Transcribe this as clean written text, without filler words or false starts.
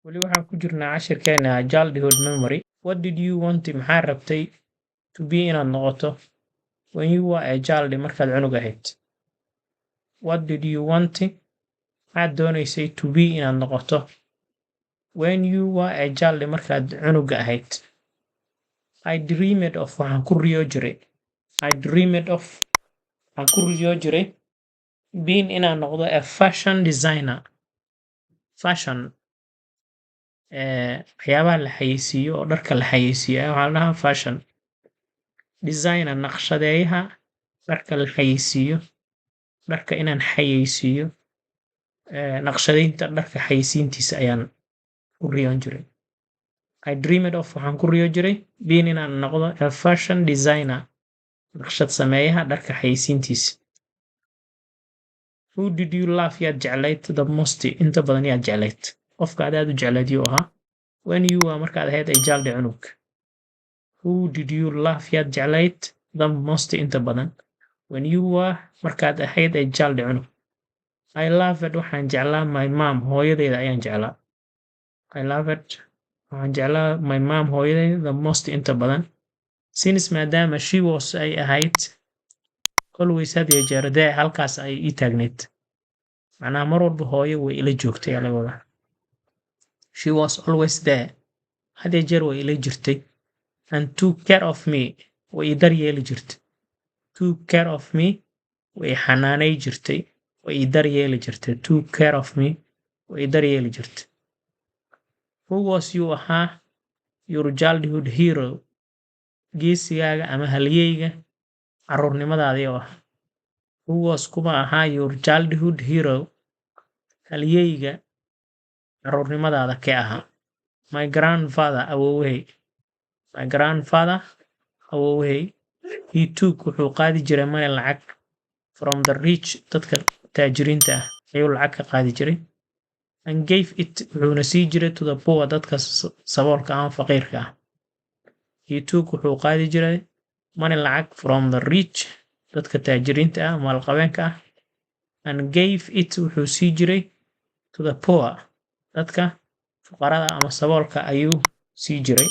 Weli waxaan ku jirnaa cashirkeena childhood memory. What did you want, maxaa rabtay, to be, inaad noqoto, when you were a child, markaad cunug ahayd? What did you want, maxaad doonaysay, to be, inaad noqoto, when you were a child, markaad cunuga ahayd? I dreamed of, waxaan ku riyo jiray. I dreamed of, waxaan ku riyo jiray, being, inaan noqdo, a fashion designer. Fashion, waxyaabaha la xayeysiiyo oo dharka la xayeysiiyo ayaa waxaa la dhahaa fashion designer, naqshadeeyaha dharka la xayeysiiyo, dharka inaan xayeysiiyo, naqshadeynta dharka xayeysiintiisa ayaan ku riyoon jiray. I dreamed of, waxaan ku riyo jiray, being, inaan noqdo, a fashion designer, naqshad sameeyaha dharka xayeysiintiisa. Who did you love, yaad jeclayd, the most, inta badan yaad jeclayd? Qofka aad aad u jeclayd yuu ahaa, when you were, markaad ahayd, a child, cunug? Who did you love, yaad jeclayd, the most, inta badan, when you were, markaad ahayd, a child, cunug? I loved, waxaan jeclaa, my mom, hooyadeyda ayaan jeclaa. I loved, waxaan jeclaa, my mom, hooyadeyda, the most, inta badan, since, maadaama, she was, ay ahayd, always, had iyo jeer, there, halkaas ay ii taagneyd. Macnaha mar walba hooyo way ila joogtay ayaa laga wadaa. She was always there, had iyo jeer way ila jirtay, and took care of me, way i daryeeli jirtay. Took care of me, way i xanaanay jirtay, way i daryeeli jirtay. Took care of me, way i daryeeli jirtay. Who was, yuu ahaa, your childhood hero, geesigaaga ama halyeyga caruurnimadaadii oo ah? Who was, kuma ahaa, your childhood hero, halyeyga caruurnimadaada kee ahaa? My grandfather, awoowahey. My grandfather, awoowahey. He took, wuxuu qaadi jiray, money, lacag, from the rich, dadka taajiriinta ah ayuu lacag ka qaadi jiray, and gave it, wuxuuna sii jiray, to the poor, dadka saboolka ama faqiirka ah. He took, wuxuu qaadi jiray, money, lacag, from the rich, dadka taajiriinta ah, maalqabeenka ah, and gave it, wuxuu sii jiray, to the poor, dadka fuqarada ama saboolka ayuu sii jiray.